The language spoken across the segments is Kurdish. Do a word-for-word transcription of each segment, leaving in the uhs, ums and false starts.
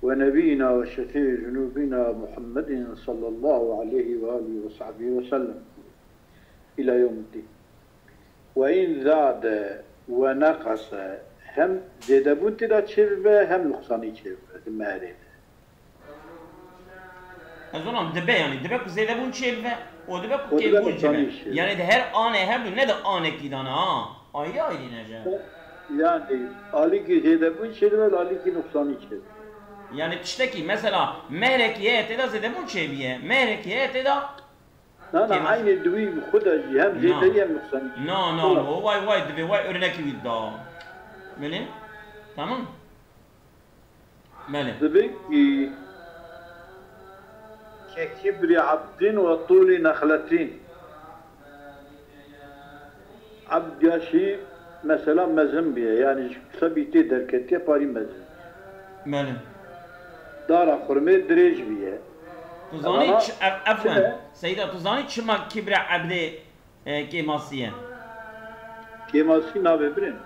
ونبينا وشفيع ذنوبنا محمد صلى الله عليه وآله وصحبه وسلم إلى يوم الدين. وإن زاد ونقص، hem zêdebûn tê de çêbibe, hem nuqsanî çêbibe di mehrê de. Ez ona dibe, yani dibe ku zêdebûn çêbibe, o dibe ku O dibe kêmbûn çêbe. Nuqsanî çêbe. Yani di her anê, her du ne di anekî dana ha. Ayrı ayrı nece. Yani alîkî zêdebûn çêdibe, alîkî nuqsanî çêdibe. Yani tiştekî mesela mehrekî heye tê de zêdebûn çêbiye. Mehrekî heye tê de Na, na, Têma- aynı duî xwe de jî hem Na. Zêdeyî hem nuqsanî. Na, na, Tamam. No, vay, vay, divê, vay, örnekî wî da. Belê? Tamam. Belê. Divê ki ke kibri abdin ve tûlî nexletin. Abd yaşî mesela mezin bîye, yani ji sebî tê derketiye parî mezin. Belê. Dara xurmê dirêj bîye. Tu zanî Evana çi-, ev-, efwen, çi ne? Seyda, tu zanî çima kibre ebdê, e, kêmasî ye? Kêmasî navê birin.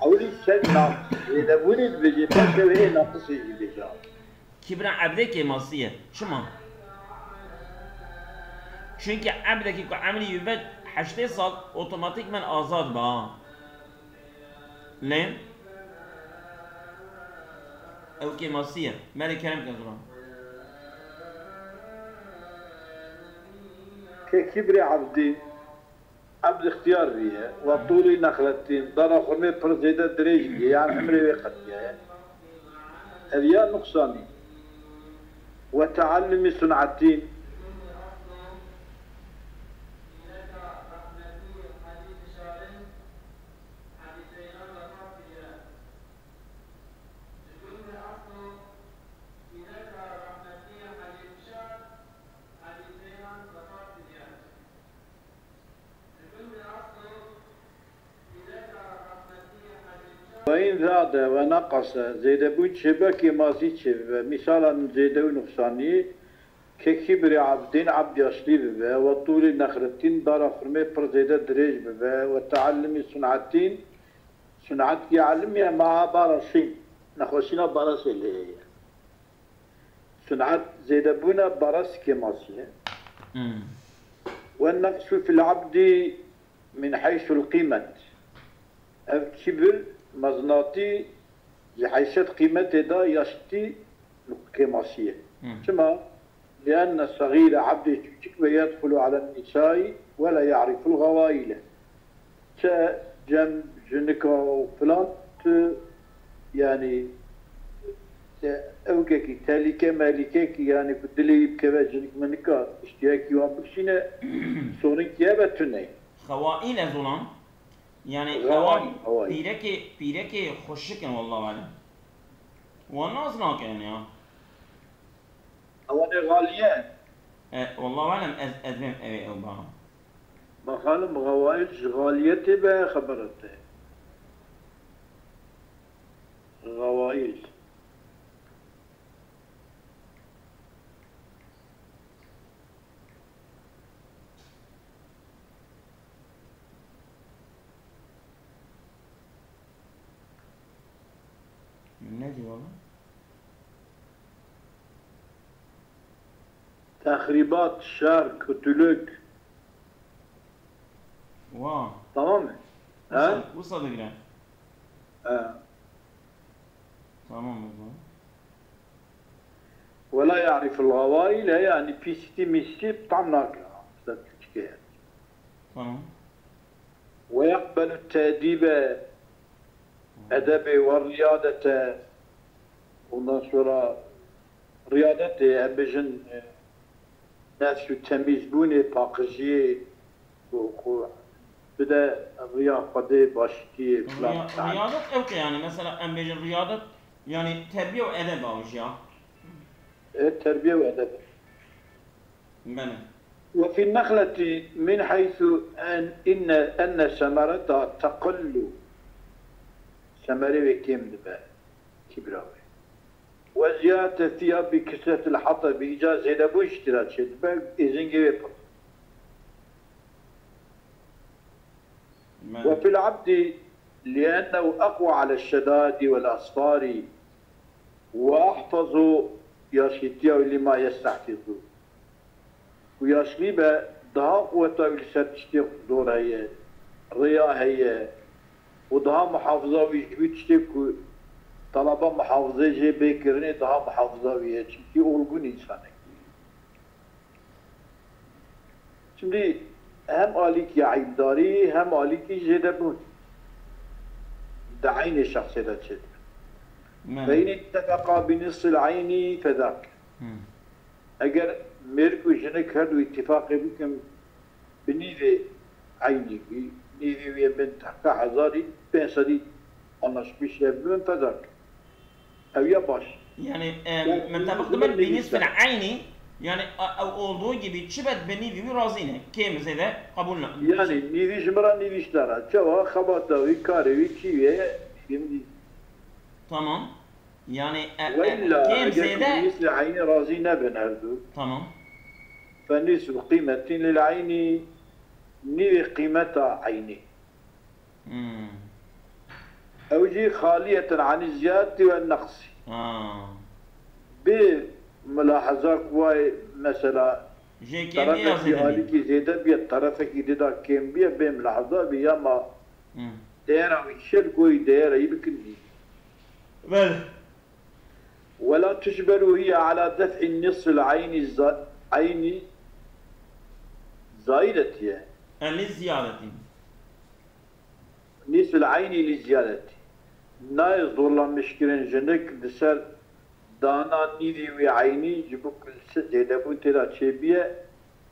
Ewilî ser na-, zêdebûnê dibêje, paşê wê ê naqisê jî bêje. Kibra ebdê kêmasî ye. Çima? Çunkî ebdekî ku emrî wî ve heştê sal otomatîkmen azad be ha. Lê ew kêmasî ye. Merê kerem ke zilam. Ke kibri abdî, Ebd ixtiyar bîye. Ve tûlî nexletîn, dara xurmê pir zêde dirêj bîye, yani emrê wê qetiye. Ev ya nuqsanî. Ve teallumî sun'etîn. Ve in zade ve neqase, zêdebûn çêbe, kêmasî çêbe. Mîsalan zêde û nuqsanî, ke kibri abdîn, abd yaşlî bibe, ve tûlî nexletîn, dara xurmê pir zêde dirêj bibe, ve teallumî sun'etîn, sun'et ki alim ye, maa barasîn, nexweşîna barasê lê heye. Sun'et zêdebûna baras kêmasî ye. Hmm. Ve neqsu fil abdî min heysul qîmet. Ev kibir, meznatî ji heyset qîmetê de yaştî kêmasî ye. Hmm. Çima? Lienne segîre ebdê çûçik ve yedxulu alen nisai ve la ya'riful gavaîle. Çi cem jinika û filan tu, yani, te-, ewkekî, telîke melîkekî, yani, ku dilê wî bikeve jinik minika, piştiyekî wan bikişîne, sonik ye ve tune. Xewaîl ez olam. Yani, Xewaîl, ewan xewaîl. Pîrekê, pîrekê xweşik in, wallah alem. Wan nas nakin ya. Ewan ê xaliye. E, wallah alem ez, ez bêm ew ê ew ba. Bakalım, xewaîl ji xaliyetê be xebera te. Xewaîl. Min nedî wala. Texrîbat, şer, kötülük. Wa. Tamam mı? Wisa, he? Wisa digre. He. Tamam o zaman. Ve la ya'riful gavaîle, yani pîstî mîstî tam nake. Mesela Türkçe yani. Tamam. Ve yaqbelu tedibe, edebi ve riyadete. Ondan sonra riyadetê, em bêjin, e, nefs û temîzbûnê, paqijiyê, ku, ku bide riya Xwedê, baştiyê, filan. Riya-, riyadet ew ke yani, mesela em bêjin riyadet, yani terbiye û edeb awijiya. E, terbiye û edeb. Belê. Ve fî nexletî min heysu en, inne, enne semereta teqillu. Semerê wê kêm dibe. Kibra wê. Ve ziyadete fiha bi kesretil hatebi, îca zêdebûn ji tira çêdibe, êzingê wê pir. Belê. Ve fil abdi liennehu eqwa ale şedadi vel asfari. Ve ahfazu yaşîtiya wî lima yestehfizu. Ku yaşlî be, daha quweta wî li ser tiştê zor heye, rêya heye û daha muhafiza wî ji wî tiştê ku talaba muhafizê jê bê kirinê daha muhafiza wî ye. Çimkî olgun însanekî. Şimdi hem alîkî eyîbdarî hem alîkî jêdebûn di eynê şexsê de çêdibe. Ve in ittefaqa bi nisfil eyni fezak. Eger mêrik û jinik her du îttifaqê bikin bi nîvê eynî wî, nîvê wî bên tehka hezarî pênc sedî anlaşmış bibin, fezak. Ew ya baş. Yani, e, Yani, mutefik dibin bi nisfil eyni, yani, e, ew olduğu gibi çi bet bi nîvî wî razî ne. Kêm zêde qebûl ne. Yani, nîvî ji min re nîvî ji te re. Çawa xebata wî, karê wî, çî wê, nîvî min dî. Tamam. Yani, e, e, Ve illa kêm eger zêde bi nisfil eyni razî nebin her du. Tamam. Fe nisfu qîmetin lil eyni, nîvê qîmeta eynî. Hmm. Ew jî xaliyeten anî ziyadetî ve neqsî. Ha. Bê milahaza ku vay mesela Jê kêm tarafekî yazî dibî. Alîkî zêde biye, tarafekî dida kêm biye, bê milahaza bî ya ma Hmm. değera wî çi ye, li gorî değera wî bikin dî. Bel. Ve la tujberu hiye ala def'i nisfil eyni za-, eyni zayidetiye. E, li ziyadetî. Nisfil eyni li ziyadetî. Nayê zorlamişkirin jinik li ser dana nîvî wî eynî ji bo ku li ser zêdebûn tê de çêbiye,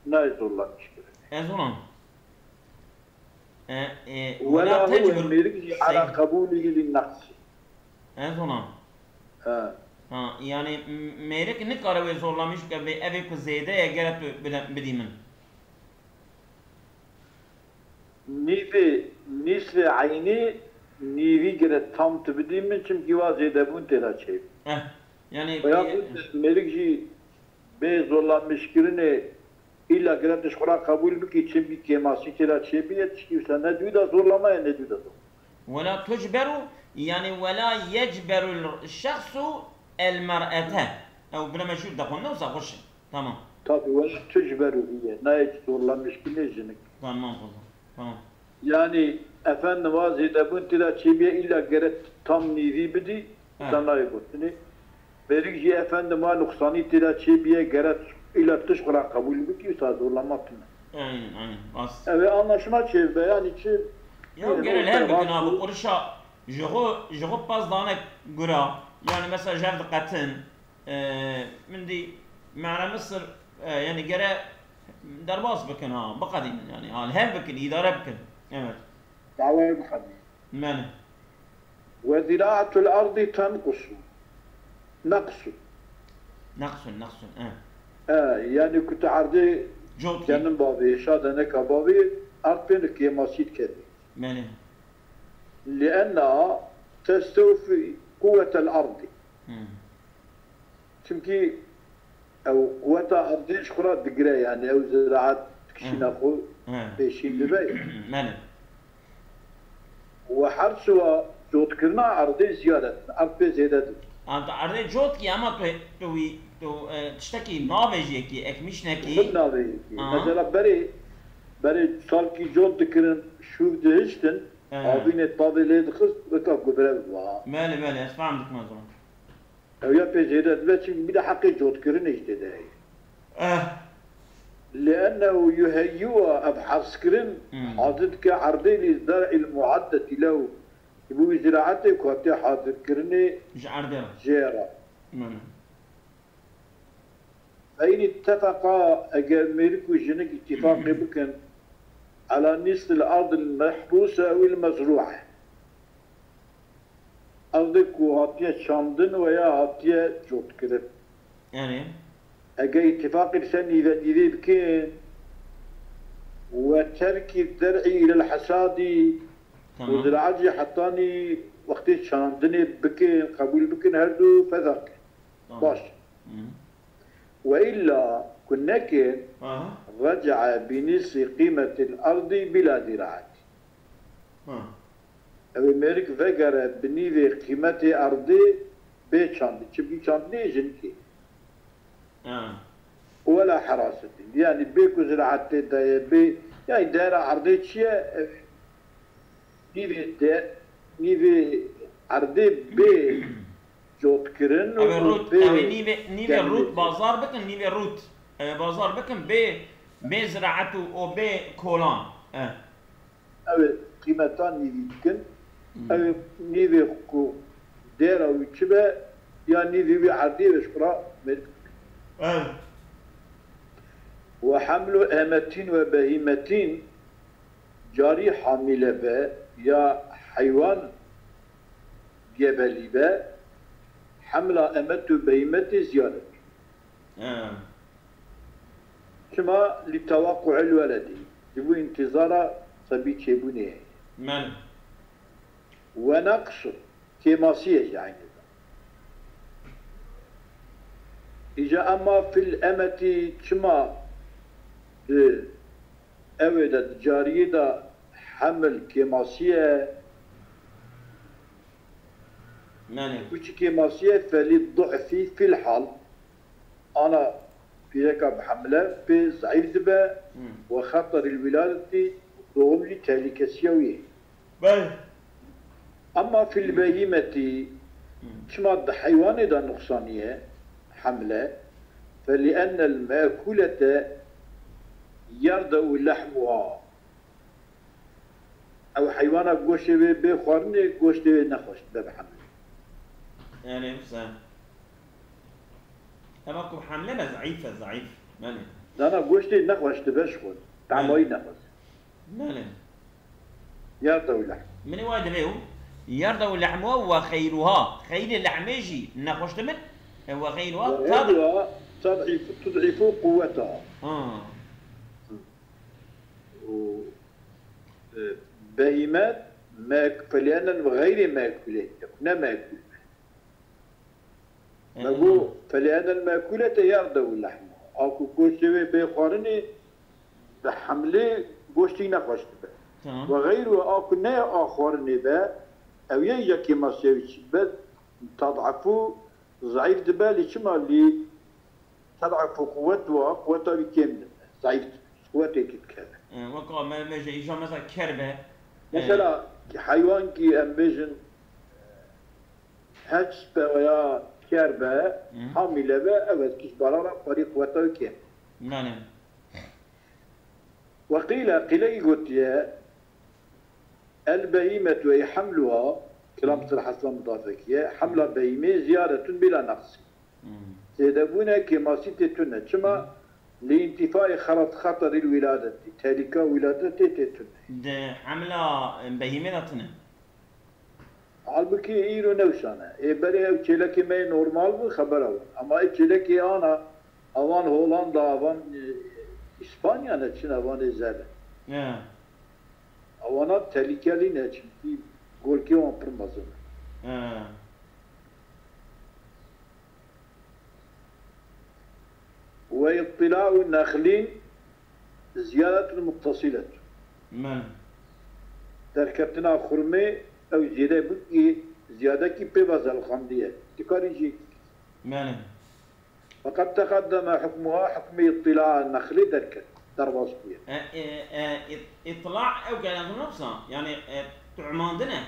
nayê zorlamişkirin. Ez ona. E, e, Wela wela huwe tecbur. Mêrik jî ala qebûlî li neqsî. Ez ona. Ha. Ha, yani m-, mêrik nikare wê zorlamiş bike vê evê ku zêde ye gere tu bide-, bidî min. Nîvê, nîsvê eynî, nîvî gere tam tu bidî min, çimkî wa zêdebûn tê de çêbî. Eh, yani Veya bir- mêrik jî bê zorlamişkirinê îlla gere tu ji xwe re qebûl bikî, çimkî kêmasî tê de çêbî ye, tişkî wisa ne dû de zorlama ye, ne dû de zorlama. Wela tucberu, yani wela yecberu şexsu el mer'ete. Ew bile meşhur de xwe ne wisa xweş e. Tamam. Tabi, wela tucberu hiye. Nayê zorlamişkirinê jinik. Tamam, tamam. Tamam. Yani, efendim, wa zêdebûn tê de çêbiye, îlla gere tam nîvî bidî, Ha. Wisa nayê gotinê. Mêrik jî efendim wa nuqsanî tê de çêbiye, gere îlla tu ji xwe re qebûl bikî, wisa zorlama tune. Aynen, aynen. Bas. Ev ê anlaşma çêbibe, yani çi Ya, Yine gere o lem bikin ha, bu qurişa ji xwe, ji xwe pez dane gura. Yani mesela jev diqetin. E, min dî Mehre Misir, e, yani gere derbas bikin ha, biqedînin yani. Ha, li hev bikin, îdare bikin. Evet. Dawayê biqedînin. Mene. Ve ziraatul ardi tenqusu. Naqsu. Naqsun, naqsun, e. E, yani ku tu erdê Cot ki. Kenin bavê, şadeneka bavê, erd pê kêmasî dikevî. Mene. Lienna testewfî quwetel erdî. Hmm. Çimkî ew quweta erdê ji xwe re digire, yani ew ziraet dikişîne Hı. xwe Hı. pêşî dibe. Mene. Û her çiwa cotkirina erdê ziyaret, erd pê zêde dibe. An tu erdê cot kî, ama tu, tu wî, tu, e, tiştekî navêjiyekî, ekmîşnekî. Xwe navêjiyekî. Aha. Mesela berê, berê salkî cot dikirin, şûv dihiştin, He. Avînê tavê lê dixist, weka gubire biba. Belê, belê, ez fehm dikim ez wan. Ew ya pê zêde dibe, çimkî bîle heqê cotkirinê jî tê de heye. Eh. Liennehu yuheyyiwa, ev hezkirin, Hmm. hazir dike erdê lî zer'il muaddeti lehu. Ji bo wî ziraetê ku hatiye hazirkirinê Ji erdê re. jê re. Mene. Fe in ittefeqa, eger mêrik û jinik îtîfaqê bikin, ala nîsil ardil mehbûse ewil mezrûe. Erdê ku hatiye çandin veya hatiye cotkirin. Yani? Eger îtîfaqê li ser nîvenîvê bikin, we terkî zer'î îlel hesadî, Tamam. û ziraet jî hetanî wextê çandinê bikin, qebûl bikin her du fezak. Tamam. Baş. Hı. Ve illa ku nekin, Aha. rece'e bi nisfi qîmetil erdî bila ziraet. Ha. Ew ê mêrik vegere bi nîvê qîmetê erdê bê çandî, çimkî çandinê jinikê. Ha. Wela herasetin. Yani bê ku ziraetê de ye, bê, yani dera erdê çi ye? E, nîvê de, nîvê erdê bê cotkirin û Ew ê rût, bê ew ê nîvê, nîvê rût temizî. Bazar bikin, nîvê rût. Ew ê bazar bikin, bê, bê ziraet û, û bê kolan. E. Ew ê qîmeta nîvî dikin. Hmm. Ew ê nîvê ku dêra wî çi be, ya nîvê wî erdî wê ji xwe re mêrik dikin. Ew. Ve hemlu emetîn ve behîmetîn, carî hamîle be ya heywan gebelî be, hemla emet û behîmetê ziyaret. He. Çima? Li tewaqqu'il weledî. Ji bo întîzara sebî çêbûnê heye. Belê. Ve neqsun. Kêmasiyê jî eynî de. Îca emma fil emetî çima di ewê de, di cariyê de hemil kêmasî ye? Belê. Ji bo çi kêmasî ye? Felî du'fî fîl hal. Ana pîreka bi hemle pê zeîf dibe Hmm. û xeterîl wîladetî, doğum jî tehlîkesiya wî ye. Belê. Emma fil behîmetî, Hmm. çima di heywanê de nuqsanî ye hemle? Felîennel mekulete yerde'u lehmuha. Ew heywana goştê wê bê xwarinê, goştê wê nexweş dibe bi hemlê. Yanî, wisa. Hema ku hemle ne zeîf e, zeîf. Belê. Dana goştê nexweş dibe ji xwe. Belê. Tamayî nexweş. Belê. Yerde'u lehm. Min ê wa divê û yerde'u lehmuha ve xeyruha. Xeyrê lehmê jî nexweş dibin. E, ve xeyruha Ve tad- xeyruha ted'ifu, tud'ifu quwwetaha. Ha. û, e, behîme mek-, felîenen ve xeyrê mekûlê, ne mekûl be. Hı hı. Me got, felîenen mekûlete yerde'u lehmu. A ku goştê wê bê xwarinê, bi hemlê goştî nexweş dibe. Tamam. Ve xeyru a ku ne a xwarinê be, ew ye îca kêmasiyê wî çi dibe, ted'efu, zeîf dibe, lê çima lî Ted'efu quwwetuha, quwweta wî kêm dibe, zeîf dibe, quwwetê kêm dikeve. E, weka me, me ji îja mesela ker be. Mesela, heywankî em bêjin, heç spe veya ker be, Hı. hamîle be, evet, kî ji bala re parî quwweta wî kêm. Belê. Ve qîle, qîlekî gotiye, El behîmetu ey hemluha, kilam Hı. sir hesla mudafekî ye, hemla behîmê ziyaretun bila naqsî. Hmm. Zêdebûne kêmasî tê tune. Çima? Li întifayê xerat xeterîl wîladetî. Tehlîka wîladetê tê tune. Di hemla behîmê de tune. Halbukî îro ne wisa ne. Ê berê ew çêlekê me yê normal bû, xebera bû. Ama ê çêlekê ana, avan Holanda, avan, e, Îspanya ne çin, avan ê zer. Ya. Awana tehlîkelî ne, çimkî golkê wan pir mezin e. He. Ve îttila'u nexlîn ziyaretun muttasiletun. Me. Derketina xurmê ew zêde bikî, ziyadekî pê ve zelxandiye. Dikarî jî. Me. Feqed teqeddeme hukmuha, hukmê îtila nexlê derket, derbas bûye. E, e, e, ît-, îtila ew gelen nefsa, yani, e, tu'mandine.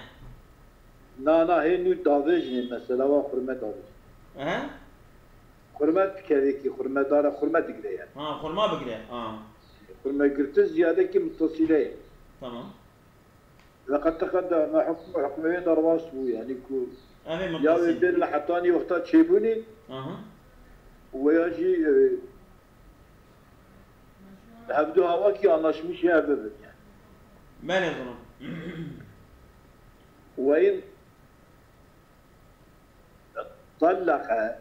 Na, na, hê nû davêjinê mesela, wa xurme davêjinê. Ehe. Xurme dikevê kî, xurme dare, xurme digre yani. Ha, xurma bigre, ha. Xurme girtin ziyadekî mutasile ye. Tamam. Ve qed teqeddeme hukmu, hukmê wê derbas bû, yani ku Ev ê ya wê muttasil. Bên li hetanî wexta çêbûnê Aha. û ya jî, e, hevdu hawakî anlaşmişê hev bibin yani. Belê zinim. Ve in tellaqe,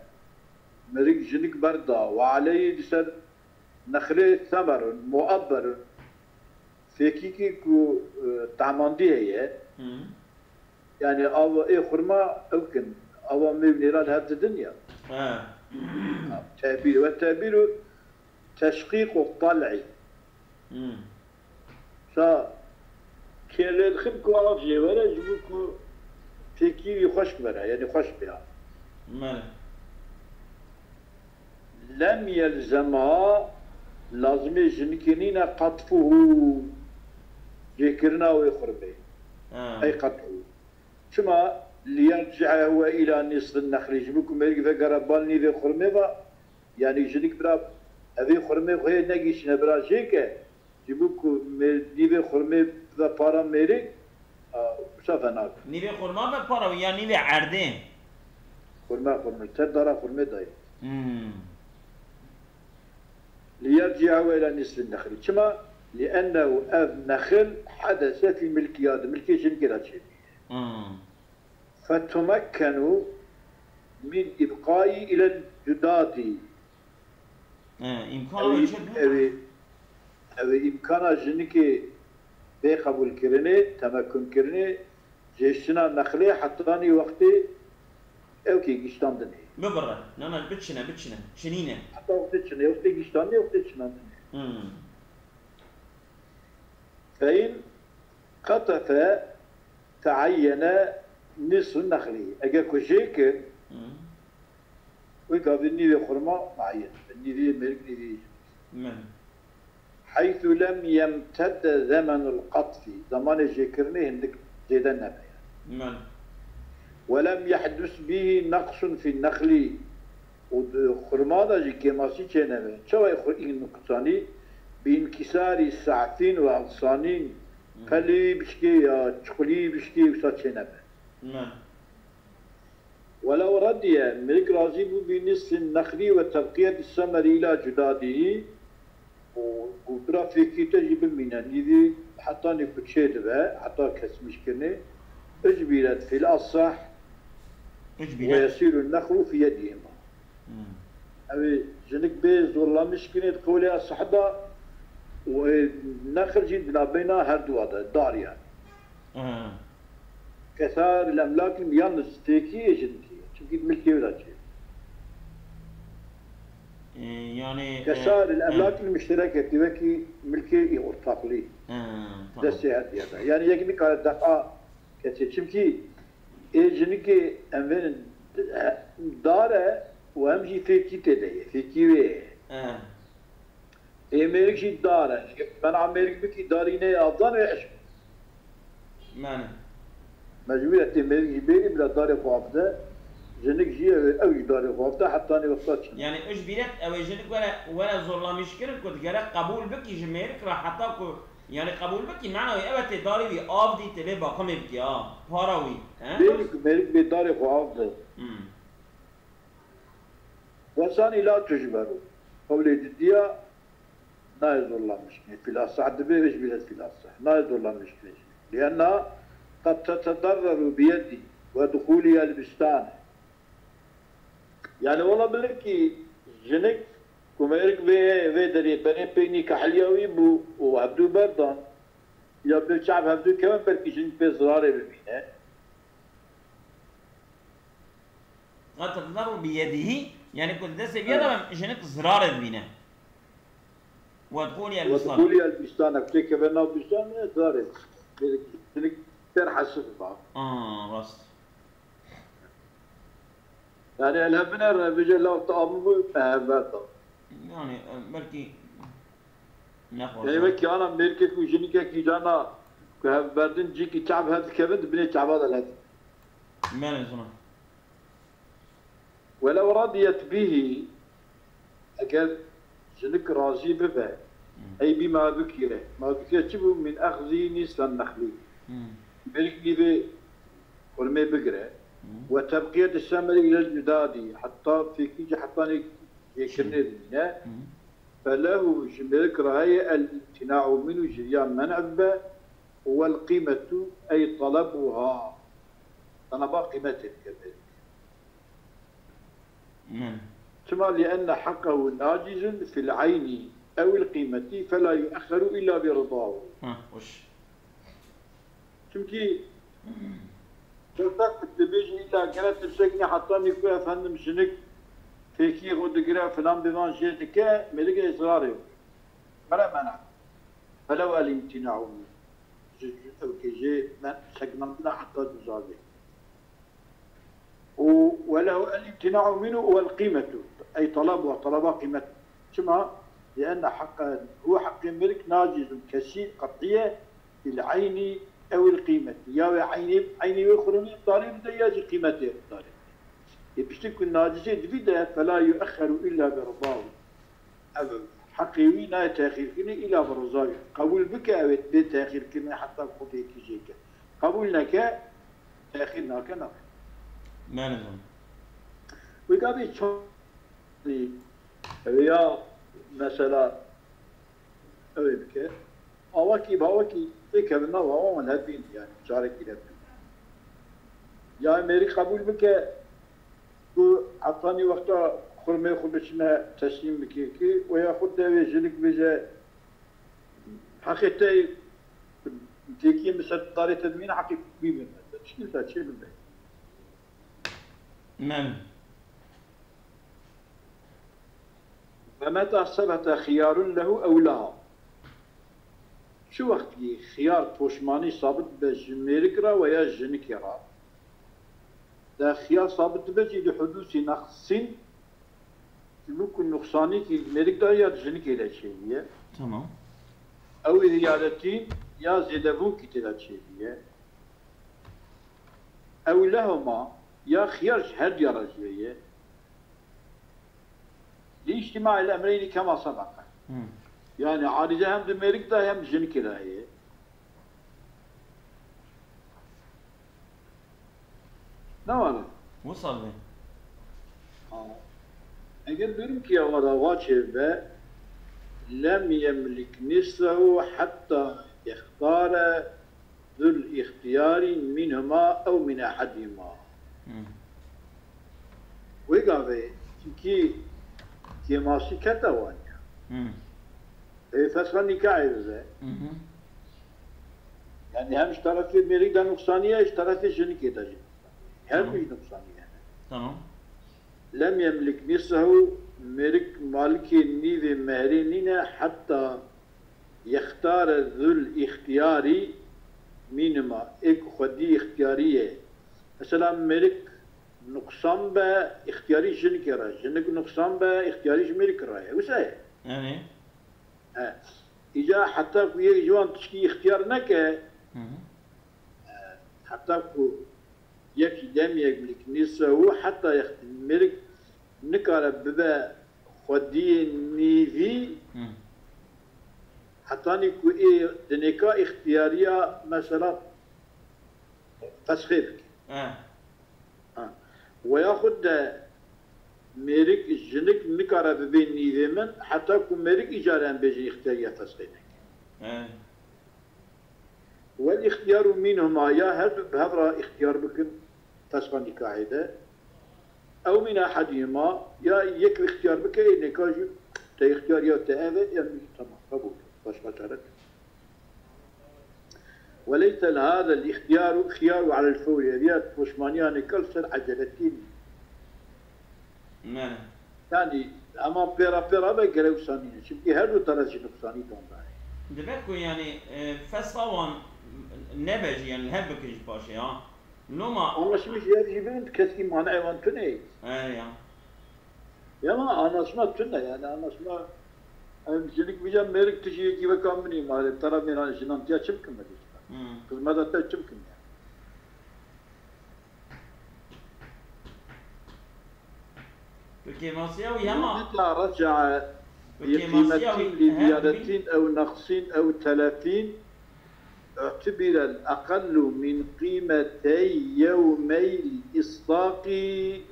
mirik jinik berda, ve aleyhî, li ser nexlê semerun, muabberun, fêkîkî ku, e, tahmandî heye, Hı. yani av ê xurma ew kin, ava mêv nêra li hev didin ya. He. Tebîr ve tebîru teşqîq û tal'î. Hmm. Sa kê lê dixin ku av jê were, ji bo ku fêkî wî xweşk bere, yani xweş be. Mele. Lem yelzemha, lazimê jinikê nîne qatfuhu, cêkirina wê xurmê. Ha. Ey qatfuhu. Çima? Liyerci'e huwe ila nisfin nexlî, ji bo ku mêrik vegere bal nîvê xurmê ve, yanî jinik bira evê xurmê xwe yê negihîştine bira jêke, ji bo ku mêr-, nîvê xurmê ve para mêrik, a, wisa venabe. Nîvê xurma ve para wî ya nîvê erdê? Xurme, xurme, te dara xurmê dayê. Hmm. Liyerci'e huwe ila nisfin nexlî. Çima? Liennehu ev nexil hedese fî milkiha, di milkê jinikê de çêbûye. Hmm. Fetumekkenu min ibqayî ilel cudadî. He, îmkana wê çi bû? Ew ê, ew ê îmkana jinikê bê qebûlkirinê, temekkunkirinê, jêştina nexlê hetanî wextê ew kê giştandinê. Bibire, na na, biçine, biçine, çinîne. Heta wextê çinê, wextê giştandinê, wextê çinandinê. Hmm. Fein qetefe teeyyene nisfu nexlî. Eger ku jê kir, Hmm. wê gavê nîvê xurma mueyyen dibe. Nîvê mêrik, nîvê jinik. Min. Heythu lem yemtedde zemenul qatfi. Zemanê jêkirinê hindik zêde nebe. Min. Welem yehdus bîhî neqsun fî nexlî. Û di xurma de jî kêmasî çênebe. Çawa xwe î nuqsanî? Bi înkîsarî sa'fîn û exsanîn, pelê wî bişkê ya çiqulî wî bişkê wisa çênebe. Min. Welew rediye, mêrik razî bû bi nisfin nexlî ve tebqiyet semerî ila cudadî, û, û bira fêkî te jî bimîne, nîvî hetanî ku çêdibe, heta kesmîşkirinê, icbîret fîl asah ve Icbîret. yesîru nexlu fî yedîhima. Hmm. Ew ê jinik bê zorlamîşkirinê di qewlê asah de û ê nexil jî di navbeyna herduwa de, dar yani. Ha. Kesar el emlak yalnız fêkî ê jinikê ye. Çimkî di milkê wê de çê. Ee, yani e, Kesar el e, emlak müştereketî wekî milkê ê ortaklî. e, tamam. Destê her diye de. Yani yek nikare deqa kesê. Çimkî ê jinikê em vênin dar e û hem jî fêkî tê de ye. Fêkî wê ye. E, Ê mêrik jî dar e. Mena mêrik bikî darî neyê avdan wê eşq. mane. Mecbûr e tê mêrik jî bêrî bila darê xwe avde. Jinik jî ew, ew jî darê xwe avde hetanî wexta çin. Yani icbîret ew ê jinik were, were zorlamîşkirin ku digere qebûl bikî ji mêrik re heta ku, yani qebûl bikî mena wê ew e tê darê wî avdî tê lê baqimê bikî ha. Para wî. He? Bêrî ku mêrik bê darê xwe avde. Hmm. Wesanî la tujberu. Qewlê didiya nayê zorlanmişkinê. Fîl asah dibe, icbîret fîl asah. Nayê zorlanmişkinê. Lienna qed tetedarreru biyedî ve duxûlî el bistane. Yani olabilir ki jinik ku mêrik vê, vê derê berê pey nîkahliya wî bû û hevdû berdan. Ya bi çav hevdû kevin belkî jinik pê zirarê bibîne. Qed tedaru bi yedihî, yani ku di destê vîya de be jinik zirarê dibîne. Wedxûlî el Ve bîstan. Duxûlî el bîstan, ev têkeve nav bîstan, e, zirarê. Jinik ter hesif ba. Aa, rast. Yani el hevine re vêje law te amû bû, me hevber da. Yani e, belkî nexwaza. Yani wekî ana mêrkek û jinikekî cana ku hevberdin cîkî çav hev dikevin, di binê çava de lez. Belê zina. Welew radiyet bihî, eger jinik razî bibe, ey bî ma bikire. Ma bikire çi bû? Min exzî nîsfen nexlî. Hmm. Mêrik nîvê xurmê bigire. Hmm. Ve tebqiyet semerî ilel cudadî. Heta fêkî jî hetanê jêkirinê bimîne. Hmm. Felehu ji mêrik re heye el îmtina'u minhu ji riya men'e bibe. Wel qîmetu ey talebuha. Taleba qîmetê bike mêrik. Hmm. Çima? Lienne heqehu nacizun fil eynî ewil qîmetî fela yuexxeru illa bi ridahu. Ha, hoş. Çimkî Kurtek dibêjin îlla gere tiştek ne hetanî ku efendim jinik fêkiyê xwe digire filan bêvan jê dike, mêrik ê zirarê wê. Mere mena. Felew el îmtîna'u. Ji, ji, ew kê jê me sekinandina heta duzavê. و-، وله الامتناع منه والقيمة، أي طلبها، طلبها قيمته. Çima? لأن حق، هو حق ملك ناجز كسي قطعية في العين أو القيمة. Ya wê eynê, eynê wê xurmê darê bide ya jî qîmetê darê bide. Ê piştî ku nacizê dibî de فلا يؤخر إلا برضاه. Ev heqê wî nayê texîrkirinê îla bi riza wî. Qebûl bike ew ê bê texîrkirinê heta ku xwe bê kîjê ke. Qebûl neke, texîr nake, nabe. Belê, belê. Wê gavê çar, ew ê ya mesela ew ê bike. Awakî bawakî têkevin nava wan hevîn yani çarekî nebin. Ya mêrî qebûl bike, ku hetanî wexta xurmê xwe biçine teslîm bike ki, û ya xwe devê jinik bêje, heqê te têkiyê min ser darê te dimîne, heqê wî bimîne. Tişkîl te çê bibe. Men. ومتى ثبت خيار له أو لها. Çi wextî xiyar poşmanî sabit be ji mêrik re ve ya jinikê re, de xiyar sabit dibe jî li hudûsî neqsîn, ji bo ku nuqsanîkî mêrik de ya jinikê de çêbûye. Tamam. Ew ê ziyaretî ya zêdebûnkî tê de çêbûye. Ew lehuma ya xiyar ji her diya re jî ye. Li îctîmaîl emreynî kema sebeqe. Hmm. Yani arîze hem di mêrik de hem jinikê de heye. Ne were? Wisa be. Ha. Eger durum ki ya wada wa çêbe, lem yemlik nisfehu hetta yextare zul îxtiyarî mînhuma ew mîn ehedîma. Hmm. Wê gavê, çimkî kêmasî kete wan ya. Hmm. Ê fesxa nîkahê bibe. Mhm. Yani hem ji terefê mêrik de nuqsanî ye, ji terefê jinikê de jî nuqsanî ye. Her Tamam. du jî nuqsanî ye. Tamam. Lem yemlik nisfehu, mêrik malikê nîvê mehrê nîne, heta yextare zul îxtiyarî mînima, ê ku xwedî îxtiyarî ye. Mesela mêrik nuqsan be, îxtiyarî jinikê re, jinik nuqsan be, îxtiyarî ji mêrik re ye. Wisa ye? Erê. He. Îca heta ku yek ji wan tişkî îxtiyar neke, Hı hı. e, heta ku yek lem yemlik nisfehu heta yext-, mêrik nikare bibe xwediyê nîvî, Hı. hetanî ku ê dinêka îxtiyariya mesela fesxê bike. He. Ha. Weya xwe de mêrik, jinik nikare bibe nîvê min, heta ku mêrik îcar em bêjin îxtiyariya fesxê neke. He. Wel îxtiyaru mînhuma, ya her du bi hev re îxtiyar bikin fesxa nîkahê de. Ew mîn ehedîhima, ya yek îxtiyar bike, ê nêka jî te îxtiyar ya te ev e, ya min jî tamam, qebûl. Başqa çare tune. Weleyse li hada l-îxtiyaru xiyaru alel fewrî, ev ya poşmaniya nêka li ser eceletî nîne. Ne. Yani, hema pêra pêra be gerek wisa nîne. Çimkî her du teref jî nuqsanî dan dayê. Dibe ku yani, e, fesxa wan nebe jî, yani li hev bikin jî paşê, ha. Loma Anlaşmış yer jî bin, keskî maneyê wan tune. He ya. Ya ma anlaşma tune, yani anlaşma, em jinik bîja mêrik tu jî yekî weka min î malê, tera mêran jinan tiya çi bikim me dîsa? Hmm. Xizmeta te çi bikim ya? Tu kêmasiya wî hema. Meta recae Tu bi kêmasiya wî, qîmetîn li he, ziyaretîn ew neqsîn ew telefîn اعتبر الأقل من قيمتي يومي الإصداق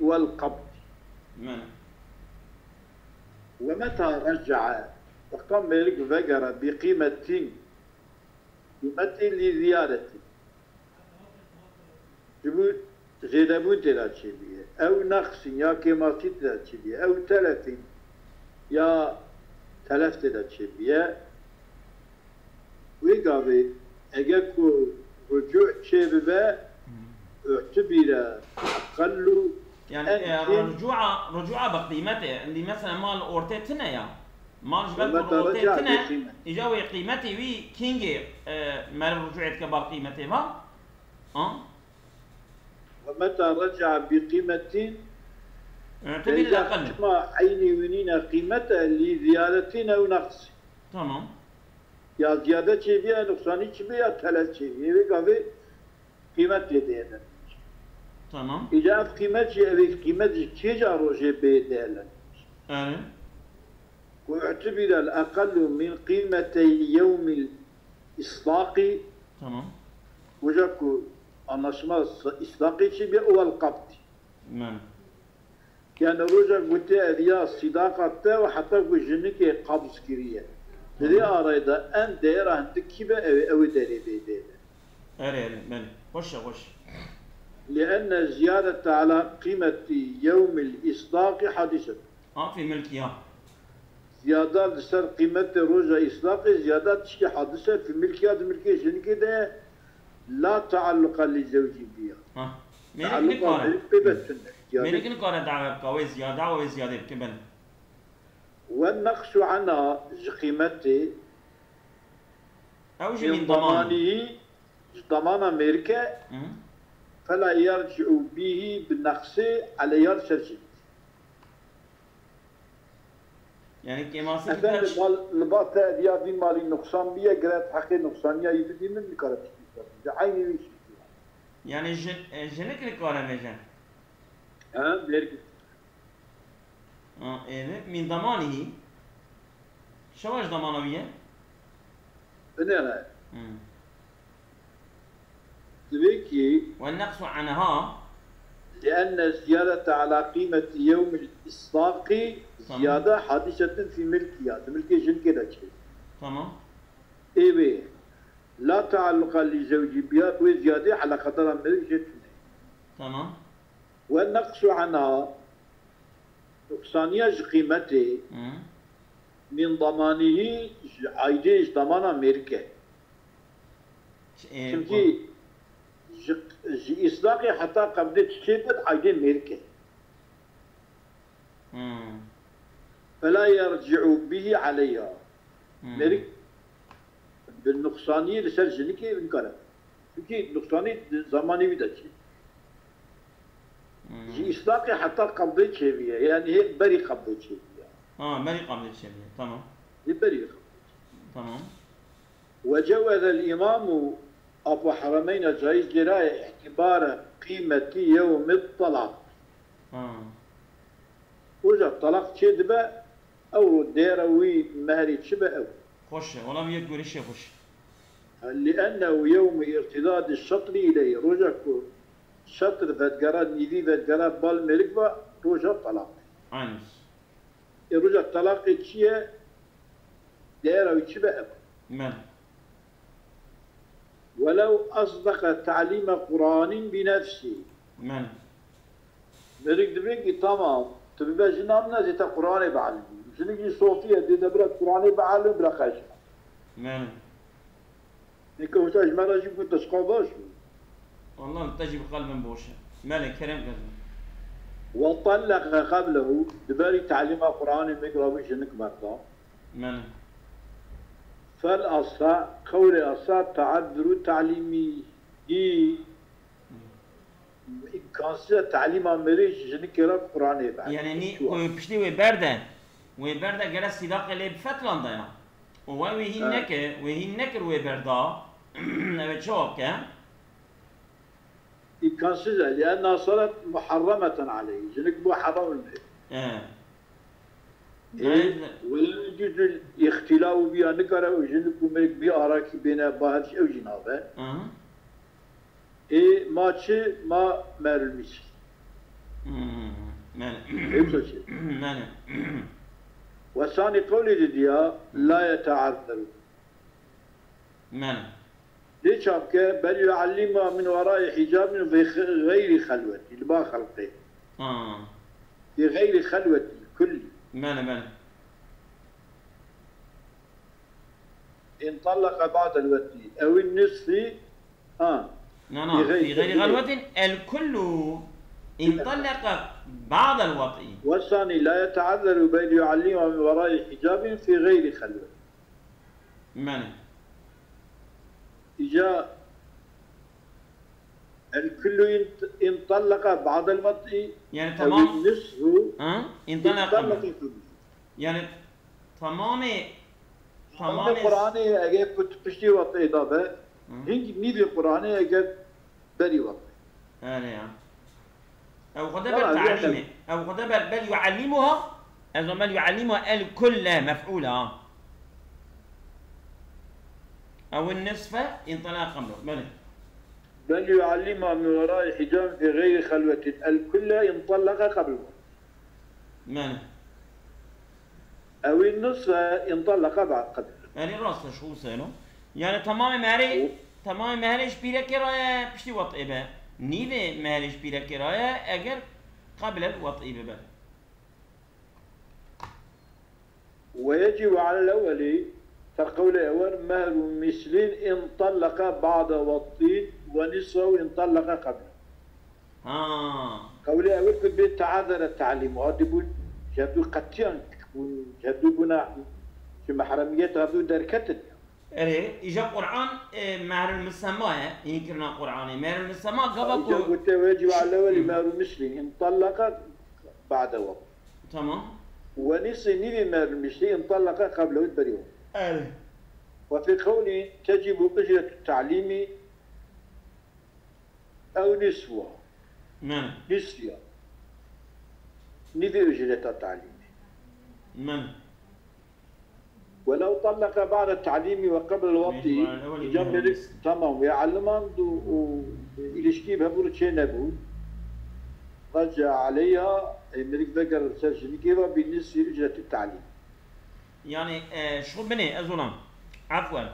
والقبض. Min. ومتى رجع, wexta mêrik vegere, bi qîmetîn, qîmetî li ziyaretî. Ji bo zêdebûn tê de çêbûye. Ew neqsîn ya kêmasî tê de çêbûye. Ew telefîn ya telef tê de çêbûye. Wê gavê eger ku rucû çêbibe, Hmm. اعتبر أقل Yani, e, en kêm rucûa, rucûa bi qîmetê. Endî mesela mal ortê tune ya. Mal ji ber ku Qîmeta ortê reca tune, bi qîmet. Îca wê qîmetê wî kîngê, e, meriv rucûê dike bar qîmetê va? Ha? ومتى رجع بقيمة اعتبر الأقل. Çima eynî winîne qîmete lî ziyadetin ew neqsî. Tamam. Ya ziyade çêbiye, nuqsanî çêbiye ya telef çêbiye. Vê gavê qîmet lê dêne. Tamam. Îca ev qîmet jî, ev qîmet jî kêca rojê bê dêne. Yani. واعتبر الأقل من قيمتي يوم الإصداق. Tamam. Roja ku anlaşma îslaqê çêbiye, ew el qabd. Men. Yani roja ku tê eviya sîdaqa te û heta ku jinikê qabz kiriye. Di vê arayê de em değera hindik kî be ew, ew derê bê dê be. Erê, erê, belê. Xweş e, xweş. لأن الزيادة على قيمة يوم الإصداق حادثة. Ha, fî milkî ya. Ziyada li ser qîmetê roja îslaqê ziyada tiştê hadise fî milkî ya di milkê jinikê de ye. La taalluqa li zewcî biya. Ha. Mêrik Taalluqa nikare. mêrik pê ve tune. Ziyade Mêrik nikare dawe bike, wê ziyade, wê ziyade bike, belê. والنقص عنها ji qîmetê Ew jî min min daman. damanihi, ji damana mêrike, Hı. فلا يرجع به بالنقص عليها li ser jî. Yani kêmasî Efendim, biter. mal, li ba te eviya vî malî nuqsan biye, geret heqê nuqsaniya yî bidî min, nikare tiştî ser. Ji eynî wî şî. Yani jin, e, jinik nikare bêje. He, mêrike. Ha, êve, min damanî. Şewa ji damana wî ye? Binêre. Hmm. Divê ki والنقص عنها. لأن الزيادة على قيمة يوم الإصداق Tamam. زيادة حادثة في ملكها. Di milkê jinikê de çê. Tamam. Ê wê. La taalluqa li zewcî biya, wê ziyadê eleqedara mêrik jê tune. Tamam. والنقص عنها, nuqsaniya ji qîmetê, Hı. min damanihi, ji aydê, ji damana mêrike. Ş-, e, Çimkî ji, ji îslaqê heta qebdê çiçê bid aydê mêrike. Hmm. فلا يرجع به عليها. Hmm. Mêrik bi nuqsaniyê li ser jinikê nikare. Çimkî nuqsanî di zamanê wî de çê. Hmm. Ji îslaqê heta qebdê çêbiye. Yani hê berî qebdê çêbiye. Ha, berî qebdê çêbiye. Tamam. Hê berî qebdê çêbiye. Tamam. وجوز الإمام Apo Heremeyn caiz lêraye اعتبار قيمة يوم الطلاق. Ha. Roja talaq çê dibe, ew dêra wî mehrê çi be ew. Xweş e. Wala yek görüşe xweş. لأنه يوم ارتداد الشطر إليه. Roja ku şetr vedgera, nîvî vedgera bal mêrik va, roja talaq. Aynı. Ê roja talaqê çi ye? Dêra wî çi be ev? Men. ولو أصدق تعليم قرآن بنفسه. Men. Mêrik dibê ki tamam, tu bibe jina min ez ê te Qur'anê bielîmî. Jinik jî sofî ye, dê de bira Qur'anê bielîmî, bira xeş. Men. Neke hoca ji me re jî got, te çiqas baş bû. Wallah li te jî bi qelbim boş e. Melê kerem ke. وطلق قبله, di berî telîma Qur'anê mêrik rabû jinik berda. Men. فالأصح, qewlê asah, تعذر تعليمه. Îmkansîz e telîma mêrê ji jinikê re Qur'anê be. Yani nî ku piştî wê berde, wê berde gere sîdaqê lê bi fetlan de ya. Û we wê hîn Evet. neke, wê hîn nekir wê berda. Ew ê çawa bike? İmkansız e. لأنها صارت محرمة عليه. Jinik bû heram li. E. Ê, ولا يجوز الاختلاء بها, nikare û jinik û mêrik bî arakî bêne, ba her şey ew jî nabe. Aha. Ê, ma çi, ma mehrul mîs. Hmm. Men. Ê, wisa çi? Men. Ve sani qewlê di diya, la yeteazzeru. Men. Lê çapke, bel yuallimuha min werai hicabin ve gayri xelwetî, li ba xelqê. Ha. Bi gayri xelwetî, kulli. Men, men. In tallaka ba'del wetî, ew in nisfî, ha. Na, na. Bi gayri Fi gayri xelwetî. Xelwetin el kullu in tallaka ba'del wet'i. Ve sani la yeteazzeru bel yuallimuha min werai hicabin fi gayri xelwet. Men. Îca الكل إن، إن طلق بعد الوطء Yani أو tamam. النصف Ha? İntalaqa. إن طلق قبل. Yani tamamê, Tamamê tamamê Qur'anê eger ku tu piştî wetê da be, Hı. hing nîvê Qur'anê eger berî wetê. Erê ya. Ew xwe de Wala, ber yani talîmê. Ew xwe de ber, bel yuallimuha. Ez o bel yuallimuha el kulle mef'ûl ha. Ew nisfe intalaqa qeblo. Belê. بل يعلمها من وراء حجاب في غير خلوة الكل إن طلق قبل. Belê. أو النصف إن طلق بعد قبل. Erê rast e, şu selo. Yani tamamê meherê, O- tamamê meherê ji pîrekê re ye, piştî wet'ê be. Nîvê meherê ji pîrekê re ye, eger qebl el wet'î bibe. ويجب على الأول، ser qewlê ewel, مهر مثل إن طلق بعد وطء ونصفه إن طلق قبل. Ha. Qewlê ewil ku bê teazere talîm û hadî bûn, ji hevdû qetiyan bûn, ji hevdû bûna, ji mehremiyet hevdû derketin. Erê, îja Qur'an, e, mehrul misema ye, hînkirina Qur'anê. Mehrul misema gava Îca ku gote wecib alewelî mehru mislî, in tallaka ba'de wet. Tamam. Ve nisî nîvî mehrul mislî, in tallaka qablehu berî wet. Erê. Ve fî qewlî tecibu ücretu ta'lîmî ew niswa. Men. Nisfiya. Nîvî ücreta talîmî. Men. Welew tallaka ba'de ta'lîmî ve qebl wetî. Îca mêrik, tamam, wê elimand û, û îlişkî bi hevû çê nebû. Raca aleyha, e, mêrik vegerî ser jinikê ve bi nisfî ücretî ta'lîm. Yani, e, şu binê, ez olam. Afwen.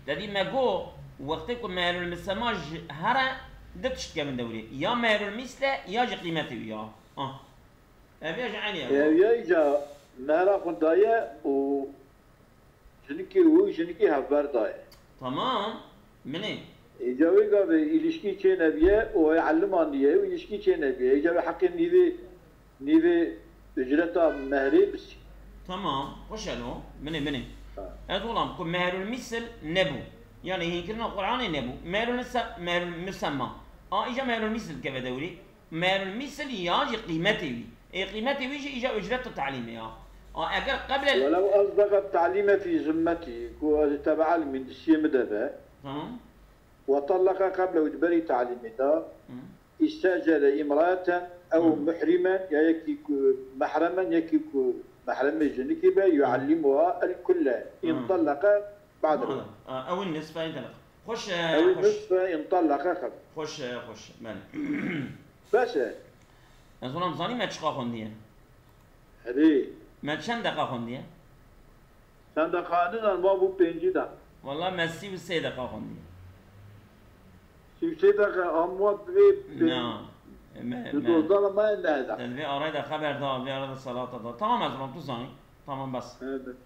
Te dî me got, wextê ku mehrul misema ji here du tişt kevin dewrê. Ya mehrul mîsl e, ya jî qîmetê wî ya. Ah. Ev ya jî eynî ye. Ev ya îca mehra xwe daye û jinikê û jinikê hevber daye. Tamam. Minê. Îca wê gavê îlişkî çê nebiye û ew elimandiye û îlişkî çê nebiye. Îca wê heqê nîvê, nîvê ücreta mehrê bisî. Tamam. Xweş e lo. Minê, minê. Ha. Ez olam ku mehrul mîsil nebû. Yani hînkirina Qur'anê nebû. Mehrul misa-, mehrul musemma. A, îca mehrul mîsil keve dewrî. Mehrul mîsil ya jî qîmetê wî. Ê qîmetê wî jî îca ücreta talîmê ya. A, eger qeble Welew asdaqa ta'lîme fî zimmetî, ku ez tebe'el min distiyê min de be. Tamam. Ve tallaka qablehu, di berî talîmê de. Hı. İstecere imraeten ew Hı. muhrimen, ya yekî ku mehremen, yekî ku mehremê jinikî be, yuallimuha el kulle. Hı. İn tallaka ba'de. Ba'de. A, ew nisfe intalaqa. Xweş e, Ew xweş. Nisfe intallaka qab. Xweş e, xweş. Belê. Bes e. Ez olam zanî me çiqa xwendiye? Erê. Me çend deqa xwendiye? Çend deqa nizanim, ma bû pêncî deqa. Wala me sî û sê deqa xwendiye. Sî û sê deqa, am wa divê pê-, Na. Me, di me. Dozdana me ne deqa. Te divê arayê de xeber da, divê arayê de salata da. Tamam ez olam, tu zanî. Tamam bes. Evet.